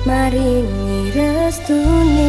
Maringi restune.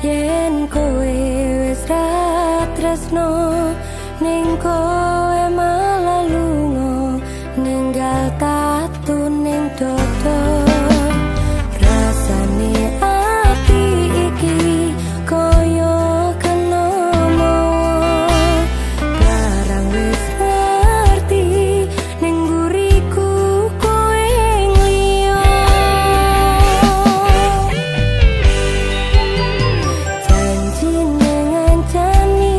Yen kowe wis ra tresno ning kowe malah lunga, ninggal tatu ning dodo. Rasane ati iki koyo kena mawa, barang wis ngerti ning buriku kowe ngliyo. Janjine ngancani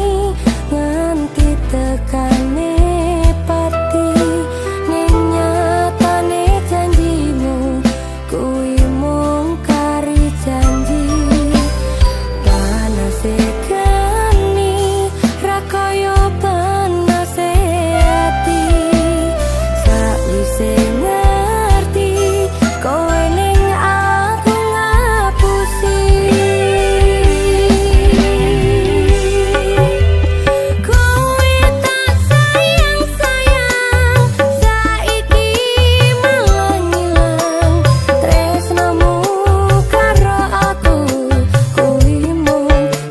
nganti tekane pati, ning nyatane janjimu kuwi mung kari janji. Panase geni ra kaya panase ati, sakwise ngerti kowe ning aku ngapusi. Kowe tak sayang sayang, saiki malah ngilang. Tresnamu karo aku kuwi mung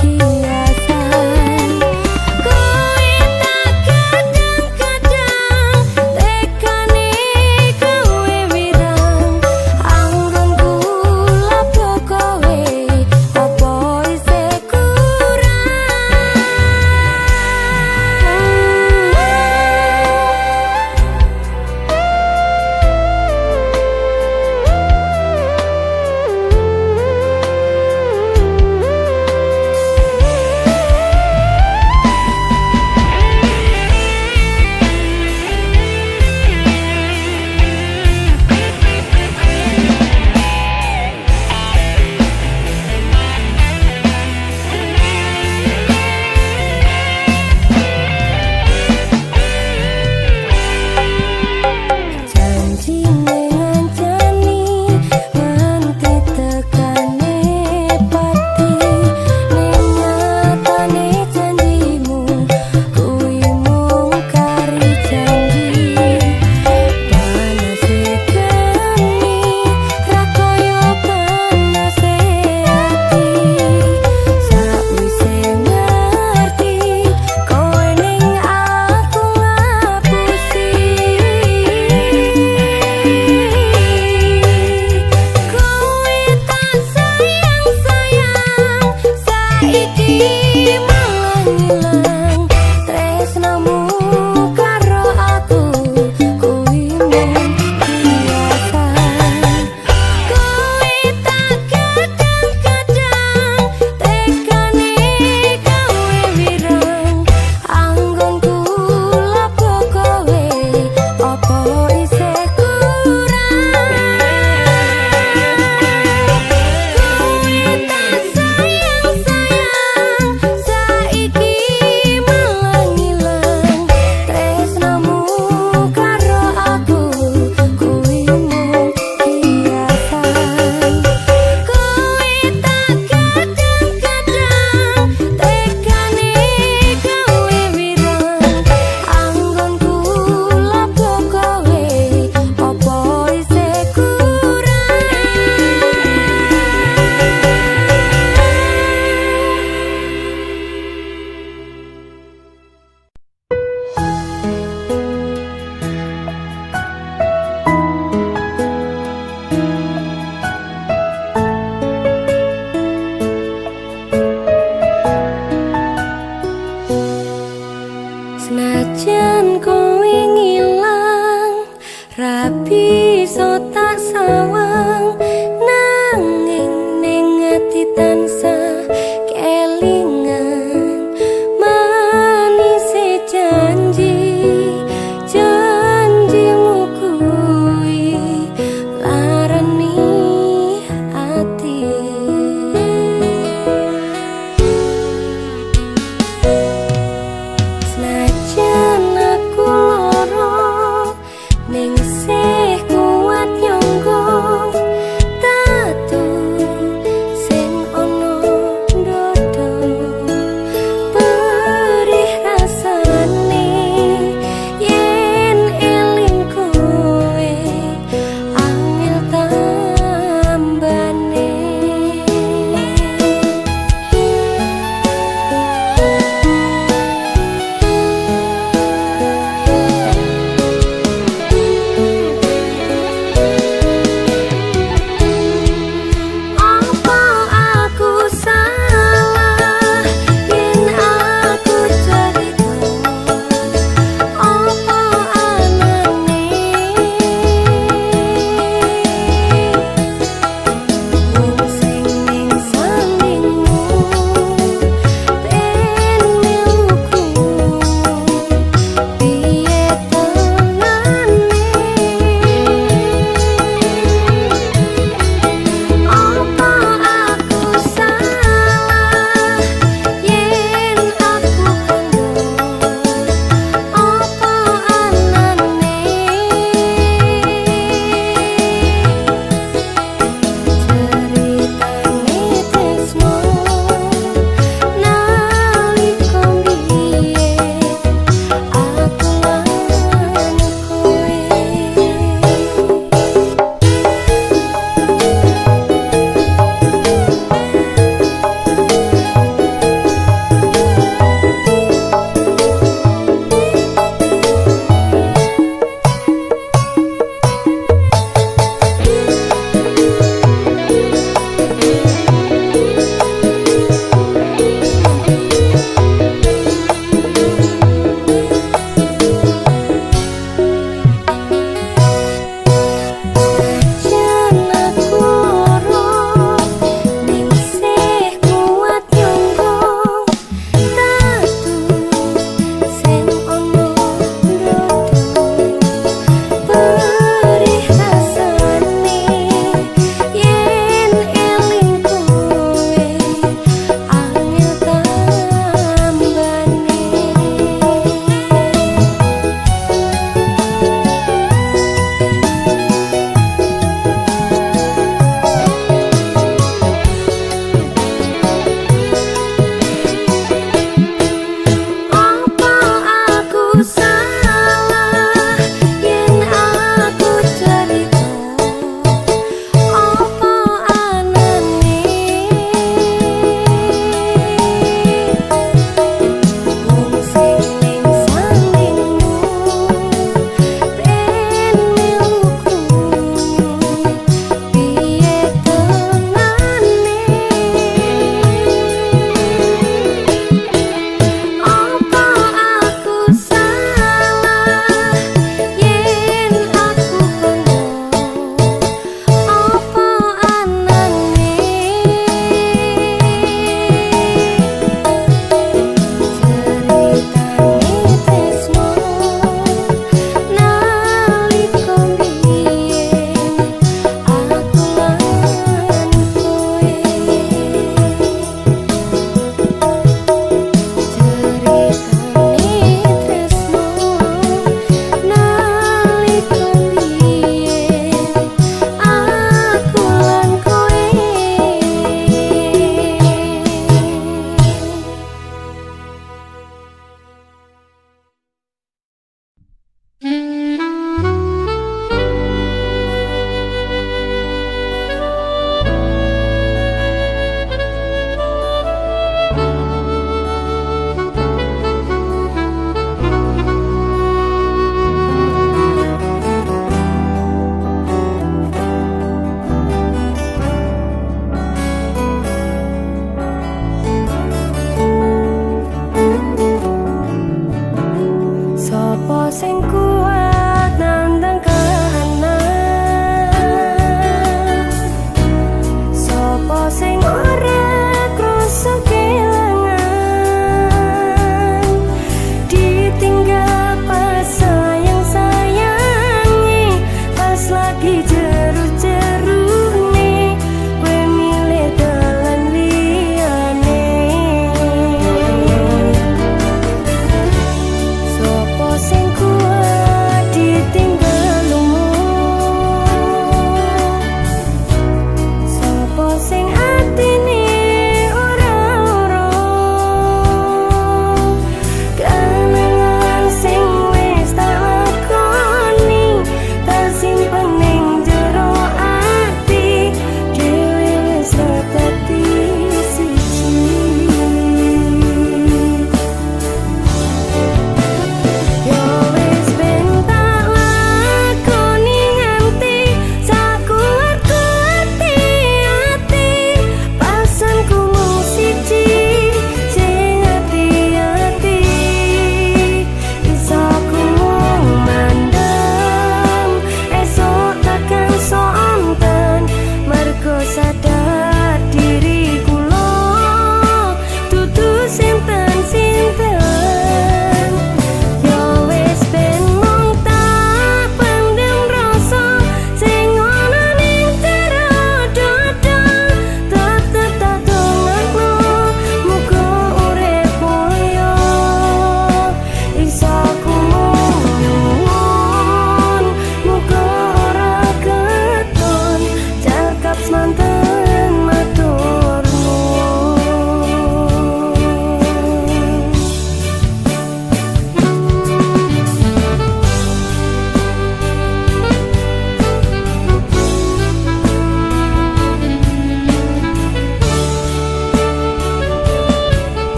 kiasan. Kowe tak kadang-kadang tekane kowe wirang. Anggonku lapo kowe apa isih kurang? Janjine ngancani nganti tekane pati, ning nyatane janjimu kuwi mung kari janji. Panase geni ra kaya panase ati, sakwise ngerti kowe ning aku ngapusi. Kowe tak sayang sayang, saiki malah ngilang. Tresnamu karo aku kuwi mung kiasan. Kowe tak kadang-kadang tekane kowe wirang. Anggonku lapo kowe apa isih kurang? Kowe tak sayang sayang, saiki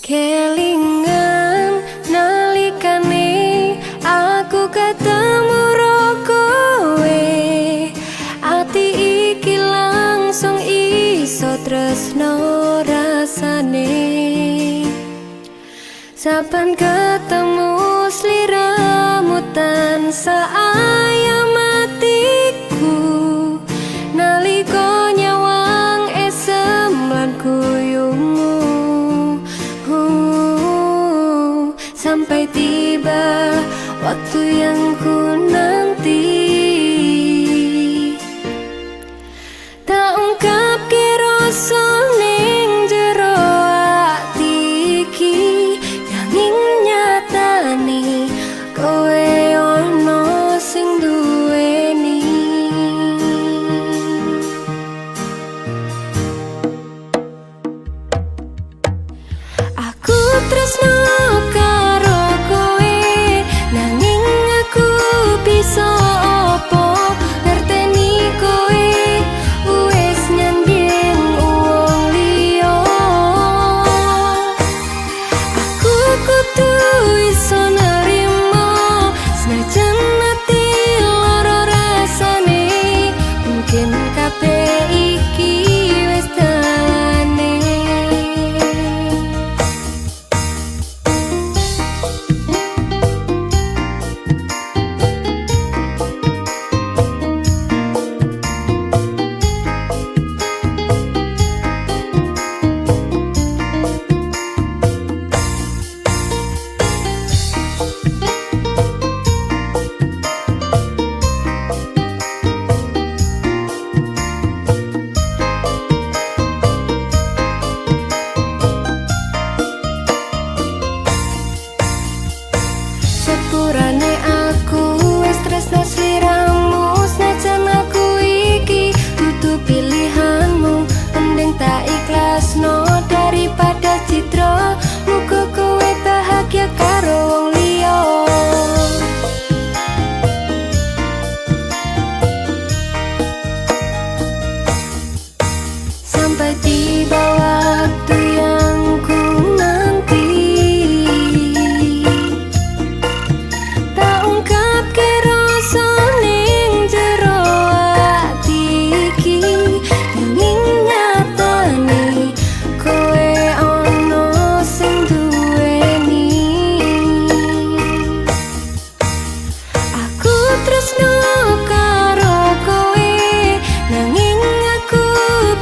Kelingan nalikane aku ketemu ro kowe, ati iki langsung iso tresno rasane. Saben ketemu sliramu tansah ayem atiku, nalika nyawang esem lan kuyumu. Sampai tiba waktu yang ku nanti, tak ungkapke rasa ning jero ati iki, nanging nyatane kowe ono sing duweni. Aku tresno karo kowe, nanging aku bisa opo ngerteni kowe wis nyanding wong liya. Aku kudu iso nerimo senajan ati lara rasane, mungkin kabeh iki wis dalane. Sepurane aku wis tresno sliramu, senajan aku iki dudu pilihanmu. Mending tak ikhlasno daripada cidra, muga kowe bahagia karo wong liya. Sampai tiba waktu yang ku nanti, tak ungkapke rasa ning jero ati iki, nanging nyatane kowe ono sing duweni. Aku tresno karo kowe, nanging aku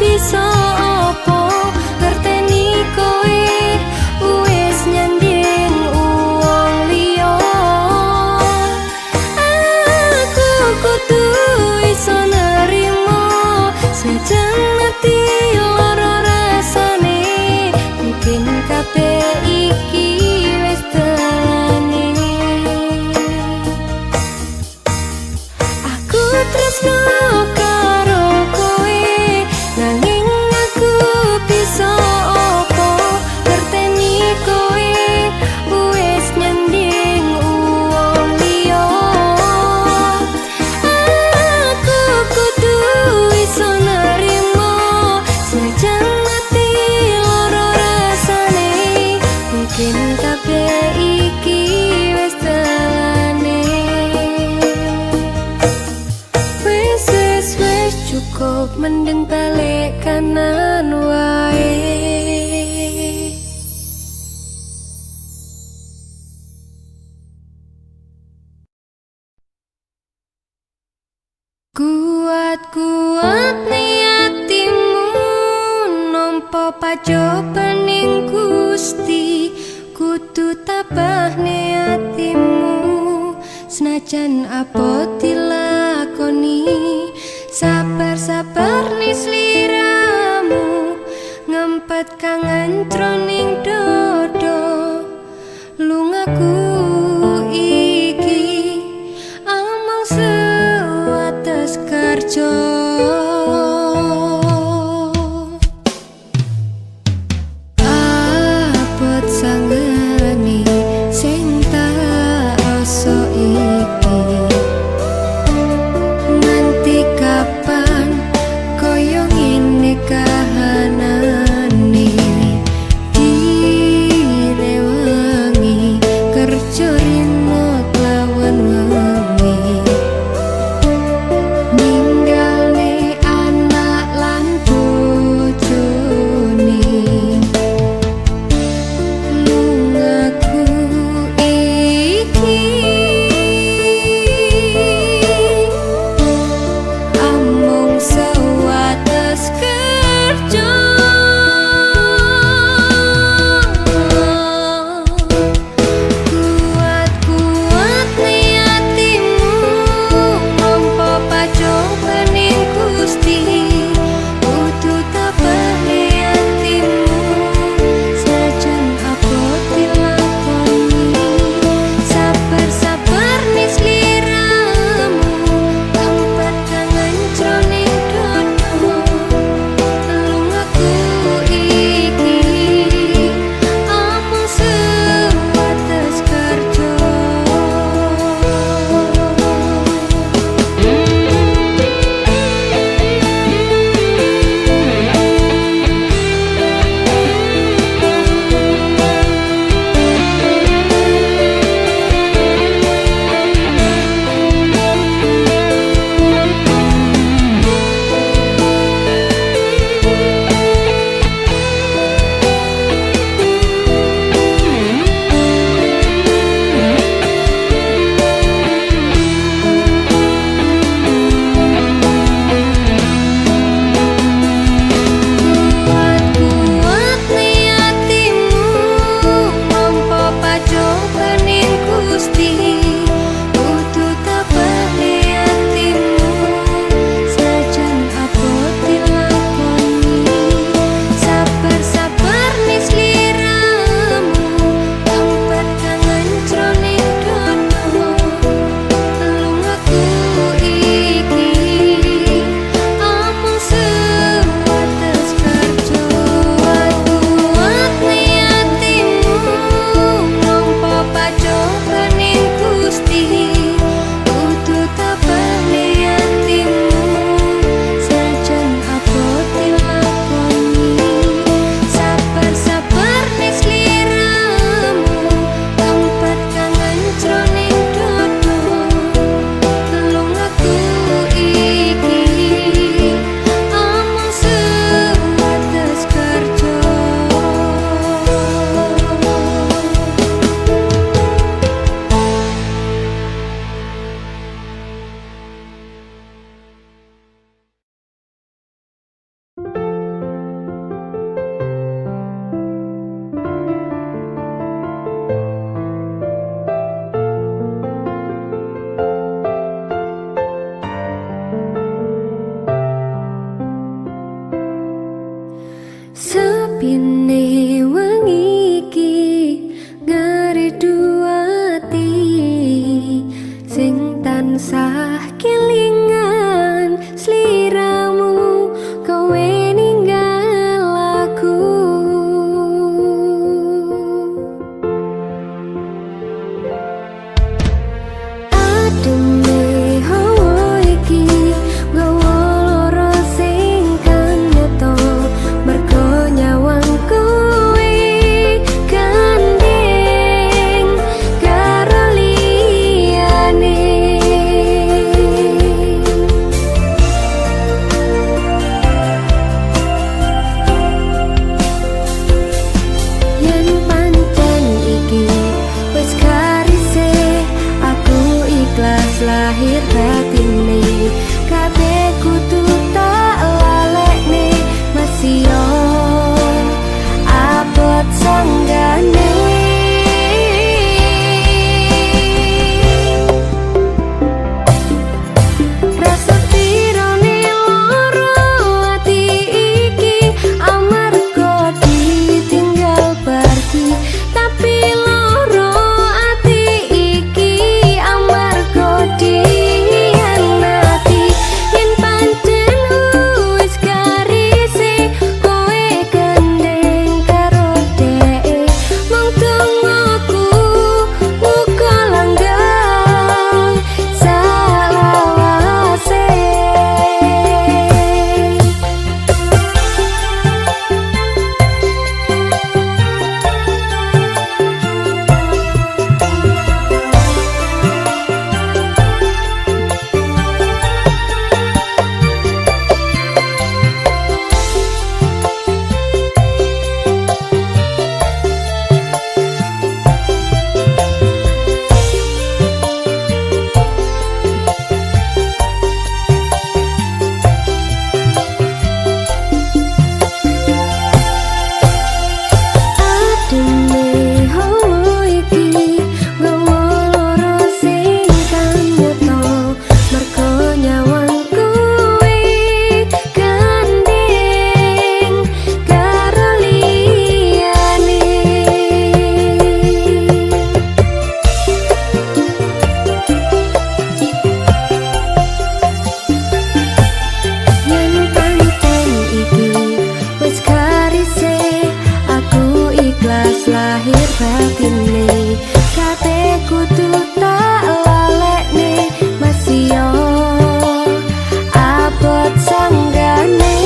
bisa opo ngerteni kowe wis nyanding wong liya. Aku kudu iso nerimo senajan ati lara rasane, mungkin kabeh iki wis dalane. Aku tresno karo kowe, nanging aku bisa opo ngerteni kowe wis nyanding wong liya. Aku kudu iso nerimo senajan ati lara rasane, mungkin kabeh iki wis dalane. Wis wis wis cukup, mending balik kanan wae. Kuat-kuat niatimu nampa pacobaning Gusti, kudu tabah niatimu senajan abot dilakoni. Sabar-sabar nih sliramu ngempet kangen jroning dodo. Lungaku iki amung sewates kerja. Abot sanggeni sing tak rasa iki, nganti kapan koyo ngene kahanane. Di Sepine wengi iki ngeridu ati sing tansah kelingan sliramu, kowe ninggal aku. Ademe hawa iki nggawa lara sing kang nyata, mergo nyawang kowe gandeng karo liyane. Yen pancen iki wis garise, aku ikhlas lahir batine, kabeh kudu tak lalekne, masih abot sanggane. Rasa tirane lara ati iki amarga ditinggal pergi, tapi lara ati iki amarga dihianati. Yen pancen wis garise, kowe gendeng karo dheke, mung dongaku muga langgeng salawase. Ademe hawa iki nggawa lara sing kang nyata, mergo nyawang kowe gandeng karo liyane. Yen pancen iki wis garise, aku ikhlas lahir batine, kabeh kudu tak lalekne, masih abot sanggane.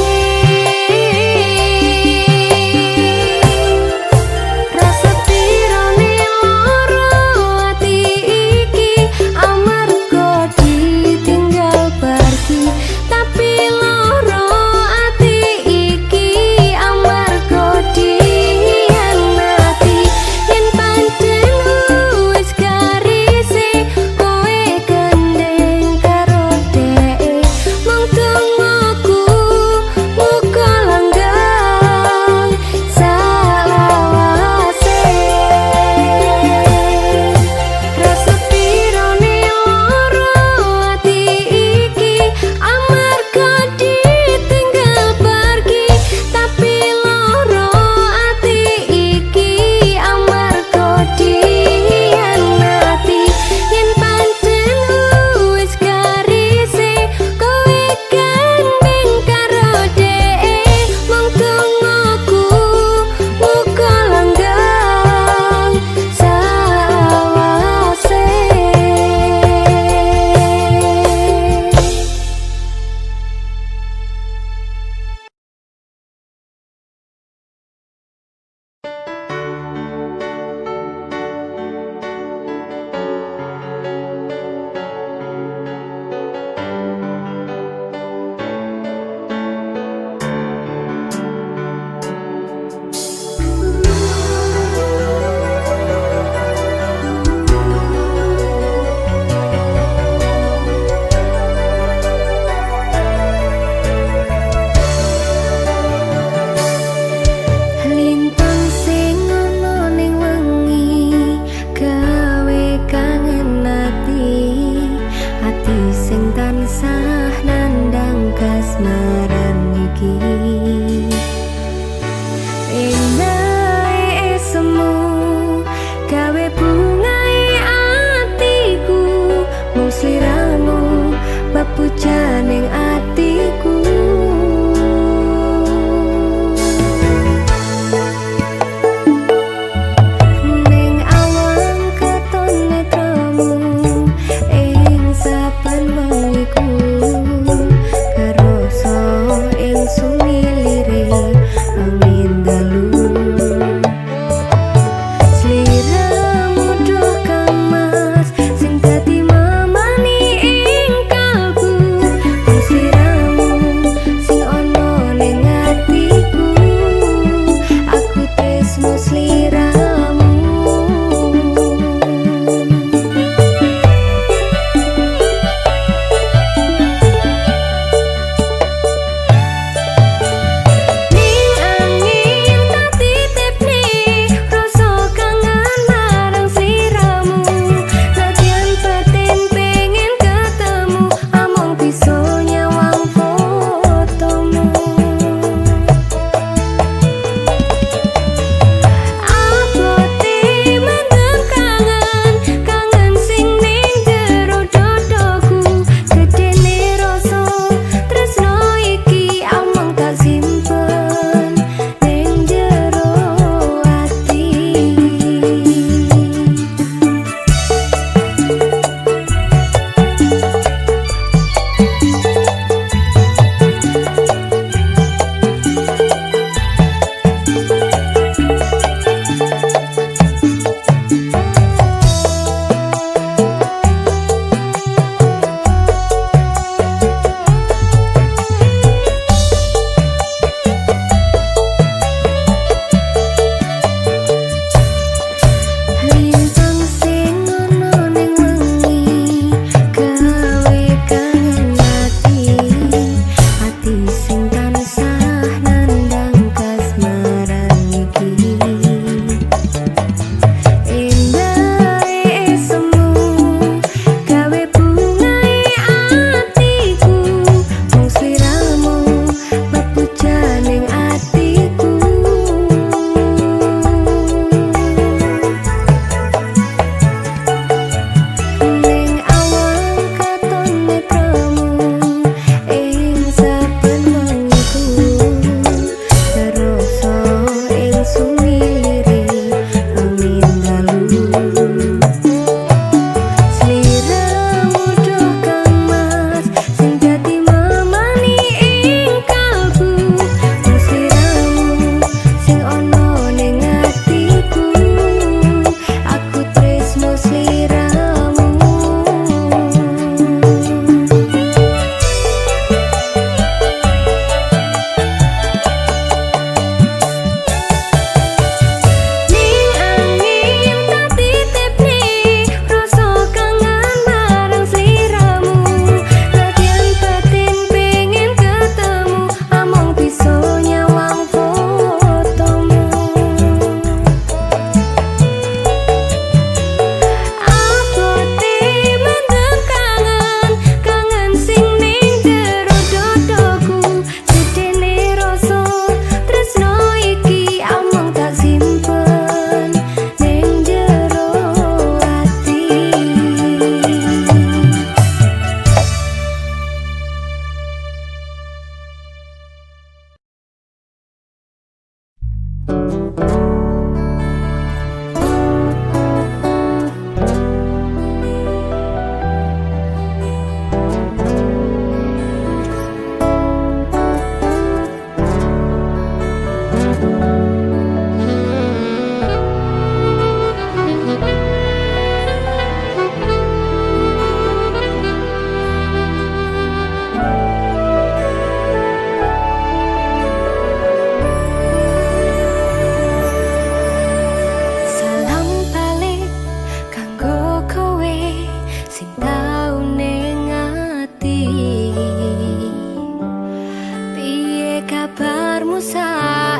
Rasa tirane lara ati iki amarga ditinggal pergi, tapi lara ati iki amarga dihianati. Yen pancen wis garise, kowe gendeng karo dheke, mung dongaku muga langgeng salawase. Rasa tirane lara ati iki amarga ditinggal pergi, tapi lara ati iki amarga dihianati. Yen pancen wis garise, kowe gandeng karo dheke, mung dongaku muga langgeng salawase. Lintang sing ana ning wengi gawe kangen ati, ati sing tansah nandang kasmaran iki.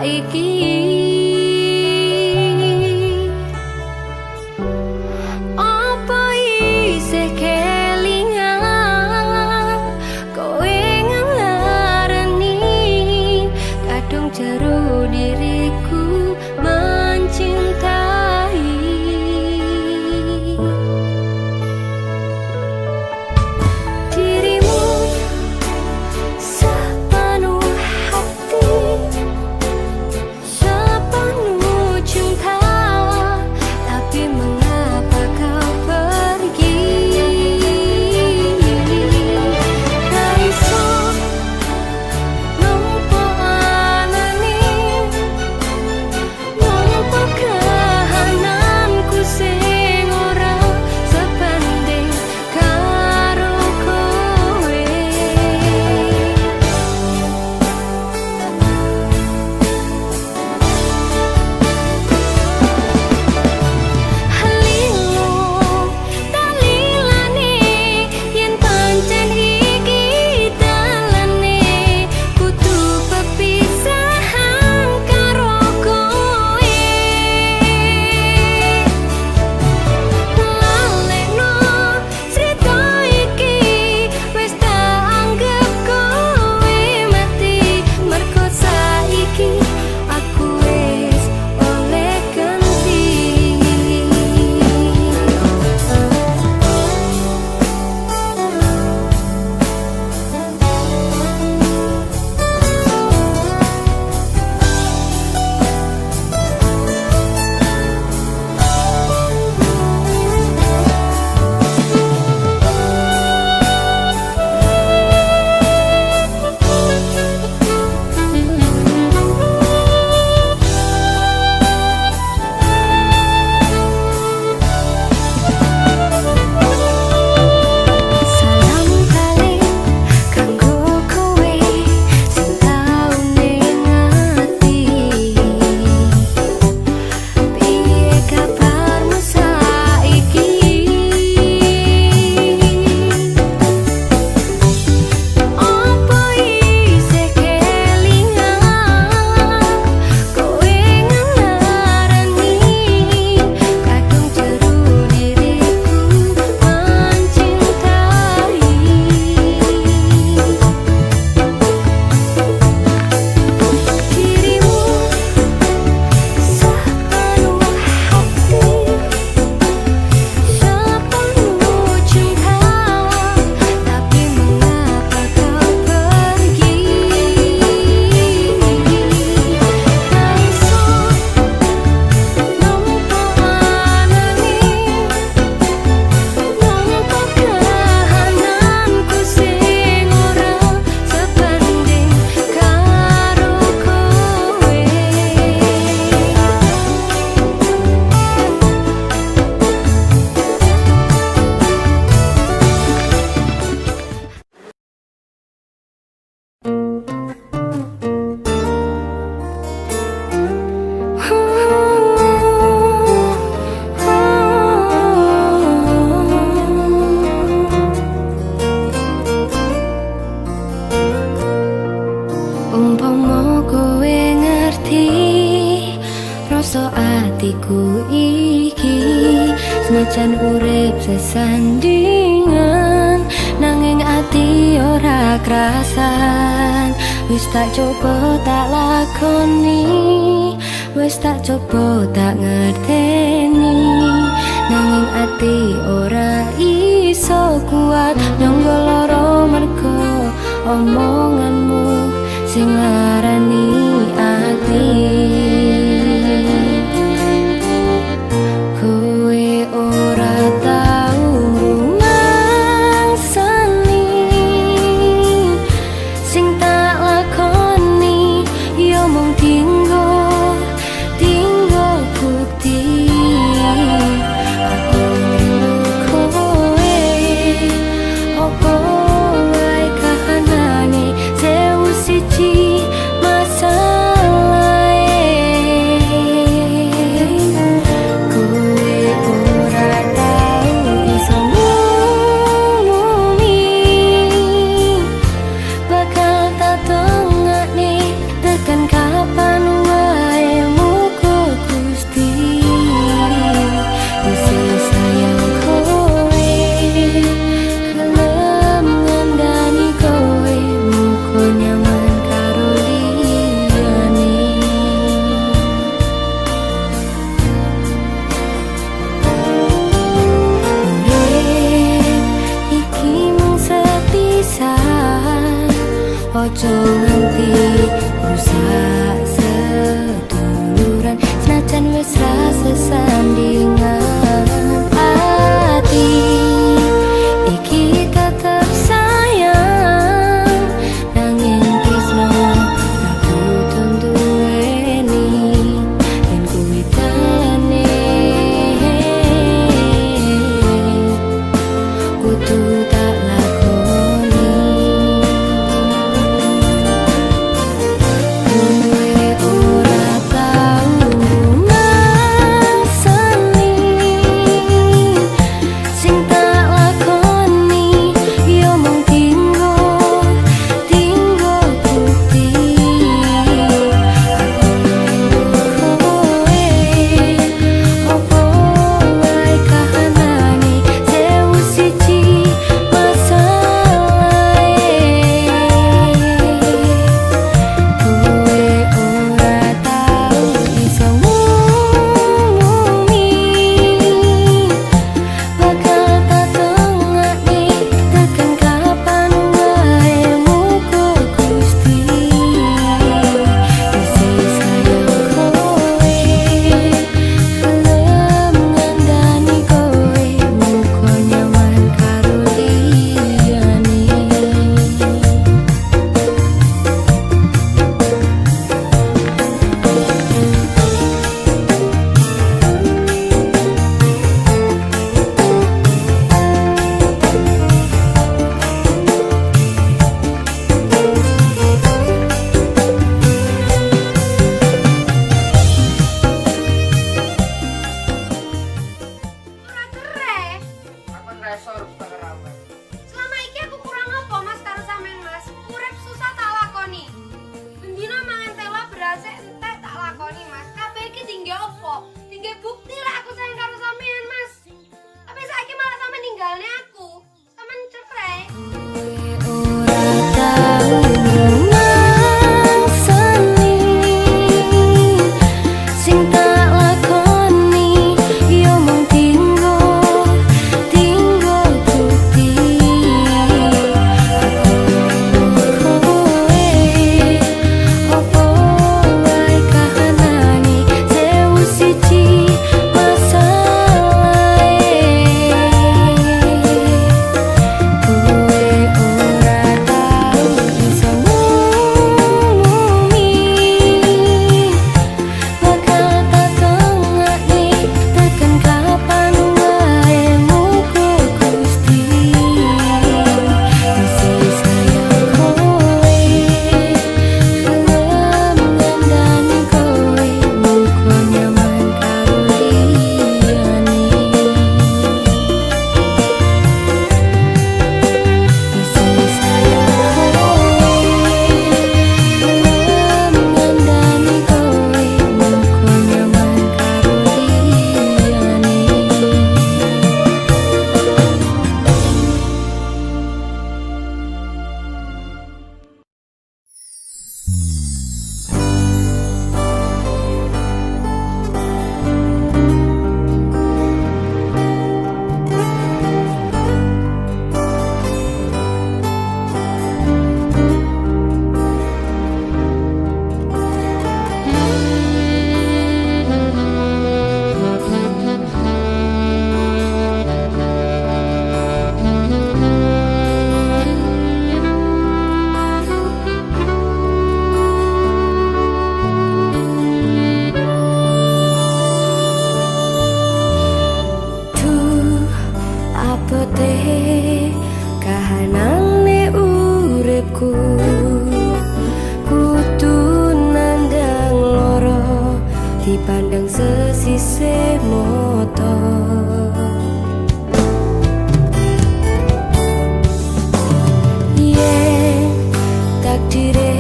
Saiki apa isih kelingan kowe nglarani kadung jero diriku mencintai dirimu sepenuh hati, sepenuh cinta. Tapi mengapa kau pergi? Ra iso nampa anane, nampa kahananku sing ora sebanding karo kowe. Lilo tak lilane yen pancen iki dalane kudu pepisahan karo kowe. Lalekno crita iki, wis tak anggep kowe mati, mergo saiki aku wis oleh ganti. Salam balik kanggo kowe sing tau ning ati. Piye kabarmu saiki? Apa isih kelingan kowe nglarani kadung jero diriku mencintai dirimu sepenuh hati, sepenuh cinta. Tapi mengapa kau pergi? Ra iso nampa anane, nampa kahananku sing ora sebanding karo kowe. Umpama kowe ngerti rasa atiku iki, senajan urip sesandingan nanging ati ora krasan. Wis tak coba tak lakoni, wis tak coba tak ngerteni, nanging ati ora iso kuat nyangga lara mergo omonganmu sing larani ati. Kowe ora tau ngrumangsani sing tak lakoni, ya mung tinggo tinggo bukti aku rindu kowe. Opo wae kahanane, 1001 masalahe, kowe ora tau iso ngumumi bakal tak dongakne tekan kapan. Ojo nganti rusak seduluran, senajan wis ra sesandingan. Ati iki tetep sayang, nanging tresno ra kudu nduweni yen kuwi dalane kudu tak lakoni. Kowe ora tau mangsani sing tak lakoni, yo mung tinggo tinggo bukti. Aku kowe opo wae kahanane, 1001 masalahe. Kowe ora tau iso ngumumi, bakal tak tengakne tekan kapan wae, muga Gusti isih sayang kowe, gelem ngandani kowe, muga nyaman karo liyane. Ora cerai. Aku resor kerabat. Selama iki aku kurang apa, Mas, karo sampean, Mas? Urip susah tak lakoni. Bendina mangan telo berase entek tak lakoni, Mas. Kabeh iki tinggi apa? Tinggi bukti lah aku sayang karo sampean, Mas. Tapi saiki malah sampean ninggalne aku. Sampean cerai. Kowe ora tau mangsani sing tak lakoni, yo mung tinggo tinggo bukti. Aku kowe opo wae kahanane, 1001 masalahe. Kowe ora tau iso ngumumi, bakal tak tengakne tekan kapan wae, muga Gusti isih sayang kowe, gelem ngandani kowe, muga nyaman karo liyane. Isih sayang kowe, gelem ngandani kowe, muga nyaman karo liyane. Duh, apote kahanane uripku, kudu nandang loro dipandang sesisih moto. Yen takdire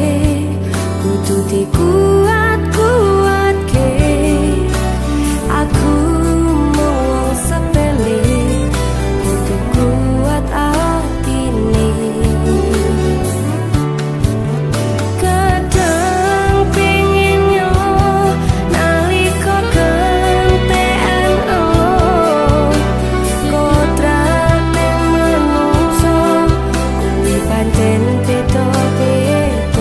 kudu dikuat-kuatke, aku mung wong sepele, kudu kuat atine. Kadang pengin yo nalika kentekan oh, kodrate manungsa kuwi pancen beda-beda.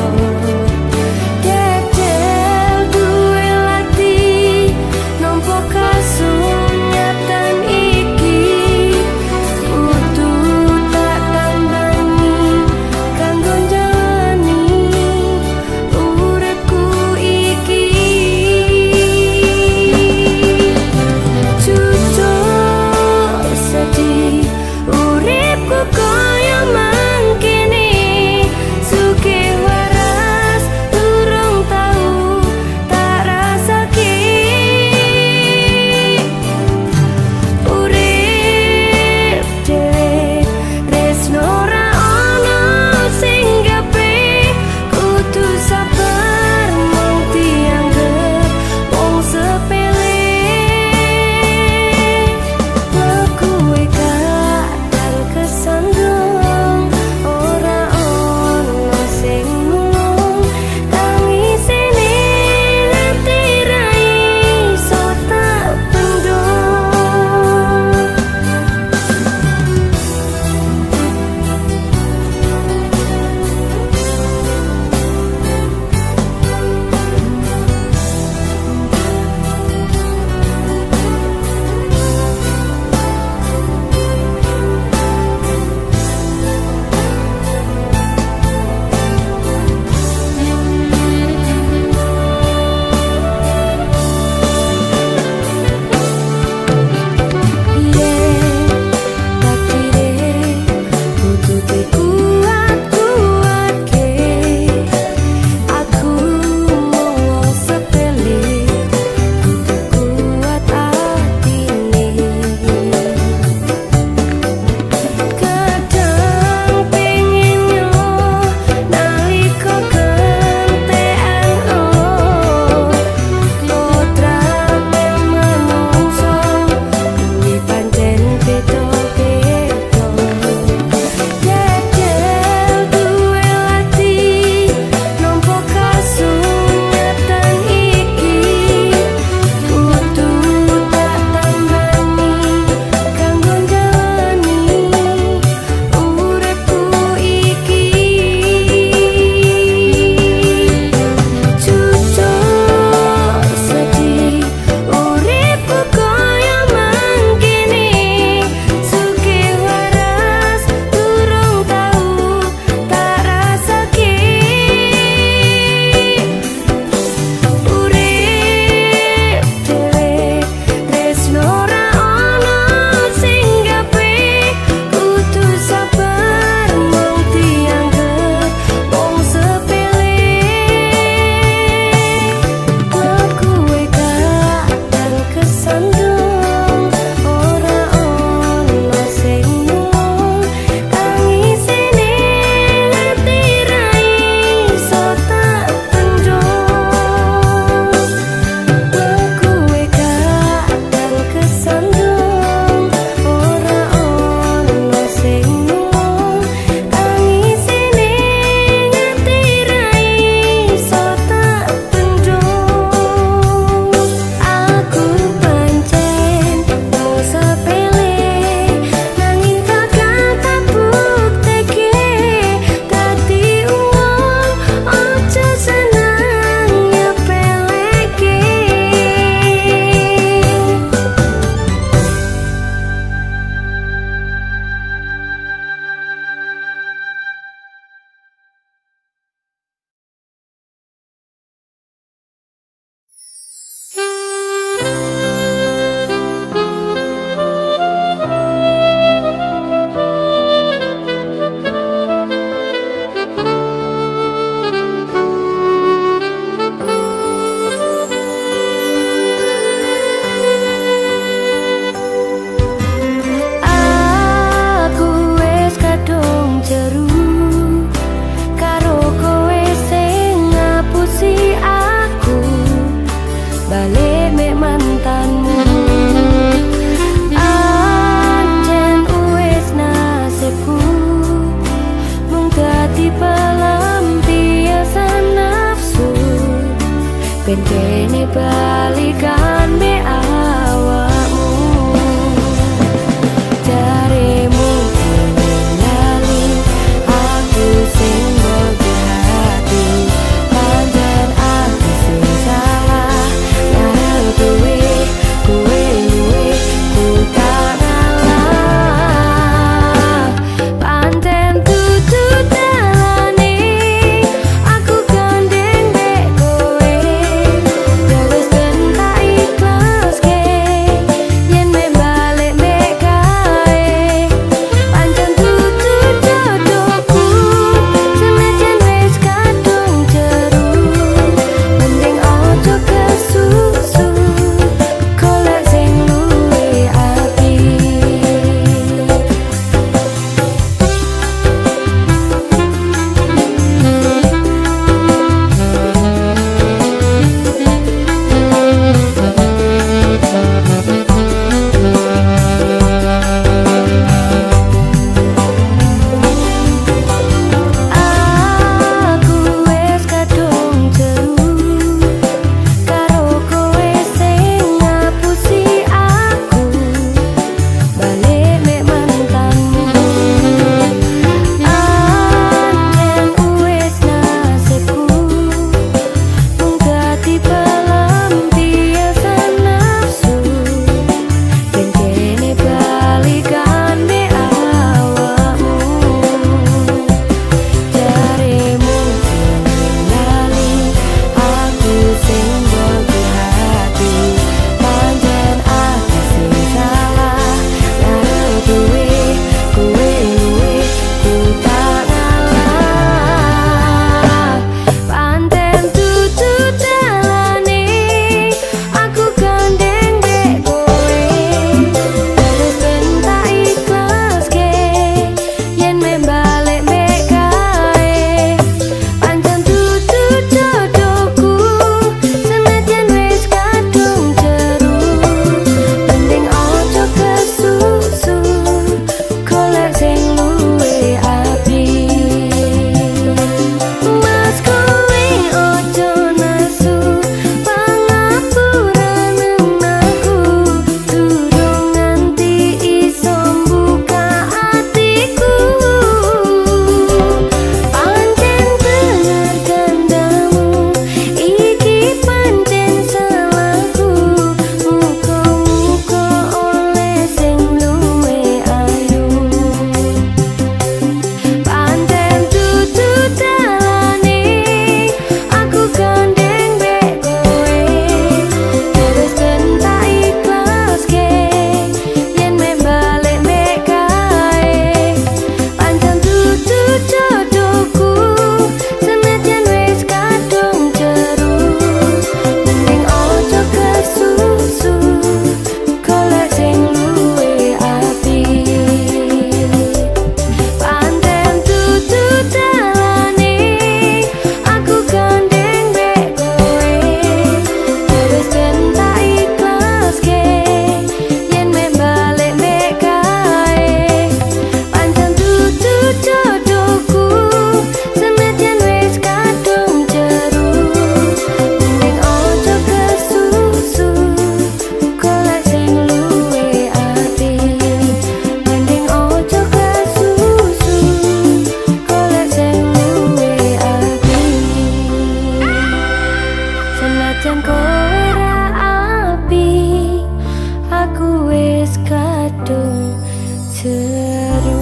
Ben kene balikan be awakmu. Jaremu lali aku sing mbok hati. Pancen aku sing salah ngarep kowe, kowe luwe ku tak ngalah. Pancen dudu dalane aku gandeng mbek kowe. Ya wis ben tak ikhlaske yen meh balik mbek kae. Pancen dudu jodohku senajan wis kadung jeru. Mending ojo kesusu golek sing luwih apik. Aku wis kadung jeru karo kowe sing ngapusi aku. Balik mek mantanmu. Ancen wis nasibku mung dadi pelampiasan nafsu. Ben kene balikan be awakmu. Jaremu lali aku sing mbok hati. Pancen aku sing salah ngarep kowe, kowe luwe ku tak ngalah. Pancen dudu dalane aku gandeng mbek kowe. Terus ben tak ikhlaske yen meh balik mbek kae. Pancen dudu jodohku senajan wis kadung jeru. Mending ojo kesusu golek sing luwih apik. Mas kowe ojo nesu pangapuranen aku. Durung nganti iso mbuka atiku. Pancen bener kandamu iki pancen salahku. Muga-muga oleh sing luwih ayu. Pancen dudu dalane aku gandeng mbek kowe. Terus ben tak ikhlaske yen meh balik mbek kae. Pancen dudu jodohku senajan wis kadung jeru. Mending ojo kesusu golek sing luwih apik. Pancen dudu dalane aku gandeng mbek kowe. Terus ben tak ikhlaske yen meh balik mbek kae. Pancen dudu jodohku senajan wis kadung jeru. Mending ojo kesusu golek sing luwih apik. Mending ojo kesusu golek sing luwih apik. Senajan kowe ra apik aku wis kadung jeru.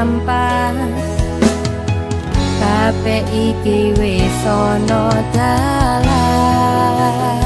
gampang. Kabeh iki wis ana dalan.